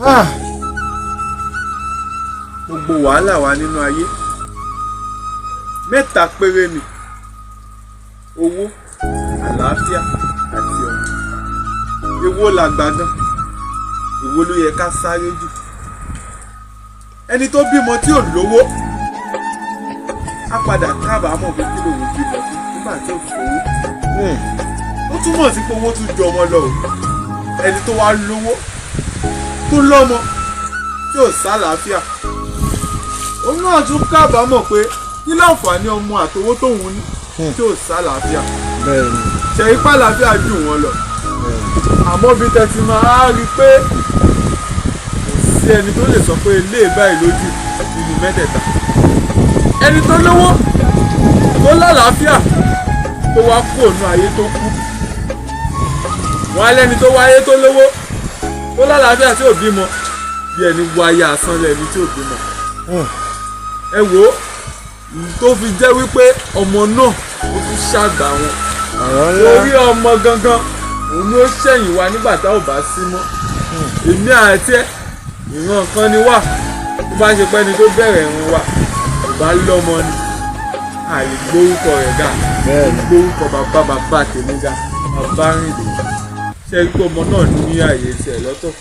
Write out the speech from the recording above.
Ah, Gbogbo wàhálà wa nínú ayé, mẹ́ta péré ni: owó, àlàáfíà àti ọmọ. Èwo làgbà gan? Èwo ló yẹ ká sáré jù? Ẹni tó bímọ tí ò lówó á padà kábàámọ̀ pé kí lòun bímọ fún nígbà tí ò sówó. Ó túmọ̀ sí pé owó tún ju ọmọ lọ o. Ẹni tó wá lówó, tó lọ́mọ, tí ò sálàáfíà, òun náà tún kábàámọ̀ pé kí láǹfààní ọmọ àtowó tóun ní tí ò sálàáfíà. Ṣe ipá àlàáfíà jù wọ́n lọ. Àmọ́ bí tẹ́tí máa rí i pé kò sí ẹni tó lè sọ pé ilé báyìí lójú nínú mẹ́tẹ̀ẹ̀ta: ẹni tó lówó, tó lálàáfíà, tó wá kú ònú ayé, tó kú, wọn á lẹ́ni tó wáyé, tó lówó, tó lálàáfíà, tí ò bímọ, bí ẹni wáyé asán lẹ́ni tí ò bímọ. Ẹ wò ó, tó fi jẹ́ wípé ọmọ náà ó tún ṣàgbà wọn. Ọ̀rọ̀ ńlá. Torí ọmọ gangan, òun ni ó ṣẹ̀yìn wa nígbà tá ò bá sí mọ́. Èmi àti ẹ, ìran kan ni wà. Tó bá ṣe pẹ́ni tó bẹ̀rẹ̀ ìrun wa kò bá lọ́mọ ni, a lè gbórúkọ rẹ̀ ga. Gbórúkọ bàbá bàbá tèmi ga, bàbá rìndè. Ṣe é pé ọmọ náà ní àyè tiẹ̀ lọ́tọ̀?